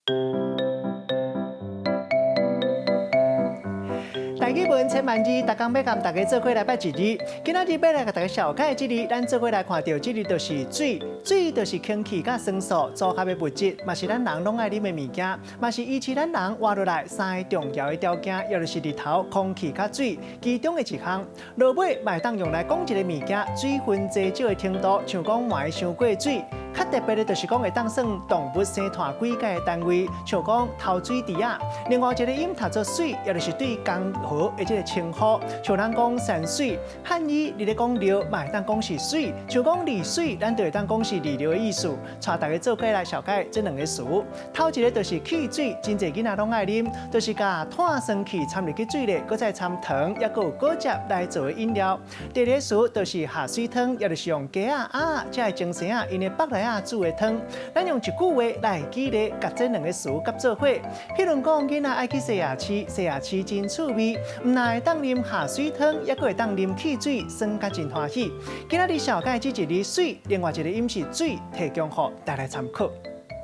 台語文千萬字，逐工欲共大家做伙來捌一字。今仔日欲來共大家紹介這字，咱做伙來看著這字就是水，水就是氫氣佮酸素組合的物質，嘛是咱人攏愛啉的物件，嘛是維持咱人活落來三个重要的條件，也就是日頭、空氣佮水其中的一項。落尾嘛會當用來講一个物件水分濟少的程度，像講糜傷過水。較特別的就是講會當算動物生湠幾个單位，像講頭水池仔。另外一个音讀做媠，也就是對江河的這个稱呼，像咱講山水。漢語佇咧講尿，嘛會當講是水，像講濾水，咱就會當講是濾尿的意思。帶大家做伙來紹介這兩个詞。頭一个就是汽水，真濟囡仔攏愛啉，就是共炭酸氣摻入去水裡，閣再摻糖，抑閣有果汁來做的飲料。第二个詞就是下水湯，也就是用雞仔、鴨仔，這个精生仔𪜶的腹內仔煮的湯。咱用一句話來舉例，共這兩个詞佮做伙。譬如講，囡仔愛去西亞市，西亞市真趣味，毋但會當啉下水湯，抑閣會當啉汽水，耍甲真歡喜。今仔日紹介這一字媠，另外一个音是水，提供予大家參考。